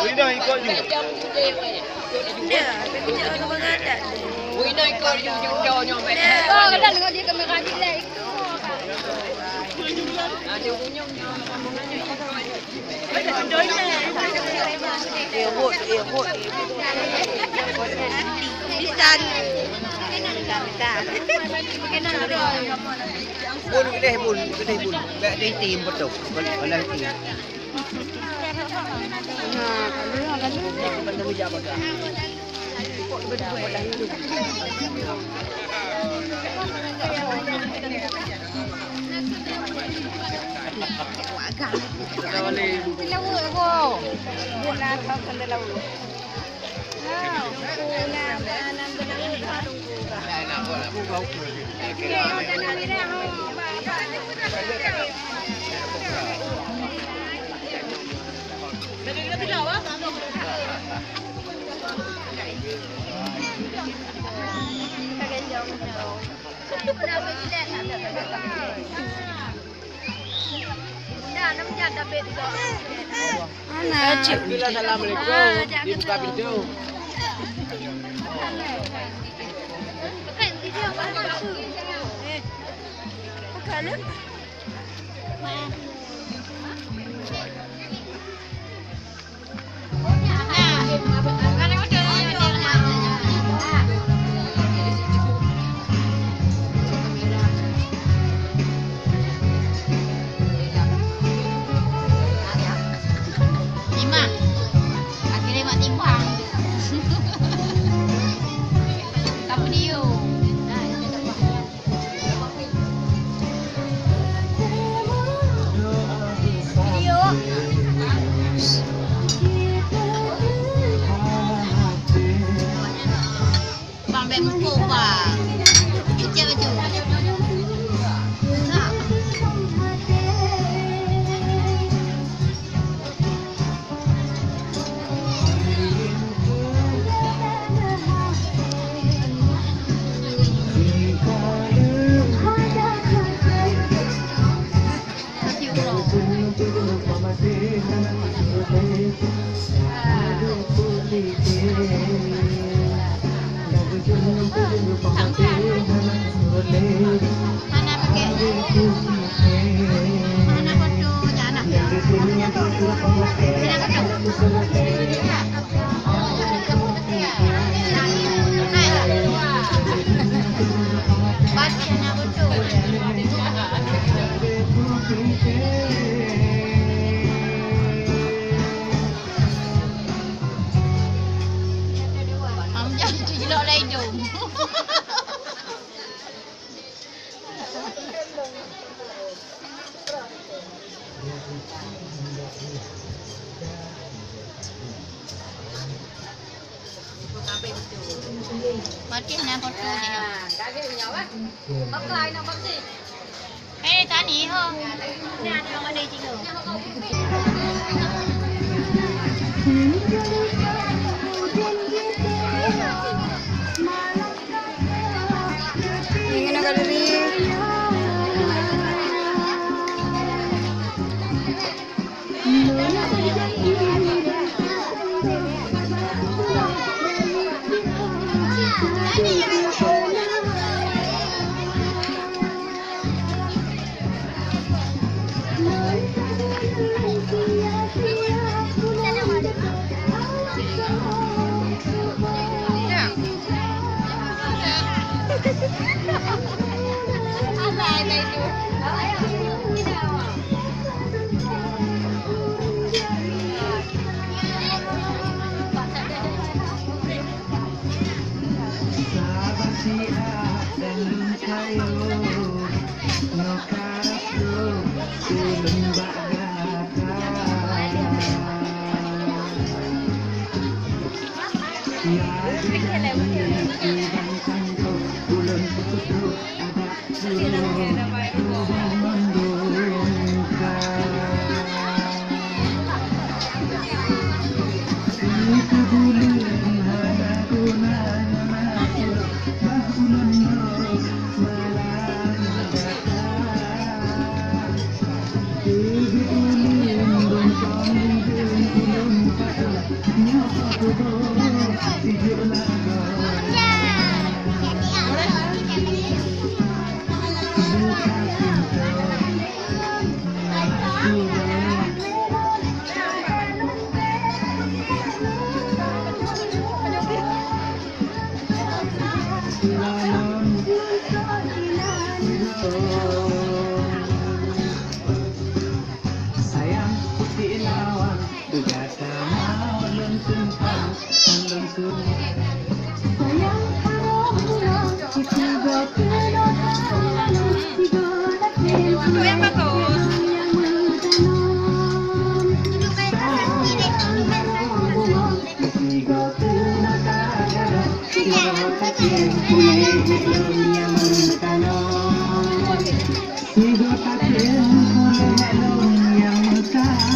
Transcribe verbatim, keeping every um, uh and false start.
Ina ikot ju. Ya, tapi kejap orang mengadak. Ina ikot ju, ju, ju, ju. Oh, kadang tengok dia kamera dia. Bun, keudeh bun, keudeh bun. Bèk di tim beutôi. Bala tim. Assalamualaikum. Dibuka pintu. Lima. Akhirnya mak timbang. Kamu diu. Bang bèk mupuk, bang. Ijak baju. Hana pakai. Hana foto, jangan. Hana foto. Pakai na foto dia. Eh, tani ho. Ni ada yang ada jingga. Ingin galeri. Sayang putih lawan, gata mau lôn simpan, lôn simpan. Sayang harôh pulang, sigoe keunoe ka lôn, sigoe lakée puléh nyang meudalam. Sayang harôh pulang, sigoe keunoe ka lôn, sigoe lakée puléh nyang meudalam. Sigoe lakée puléh nyang meudalam.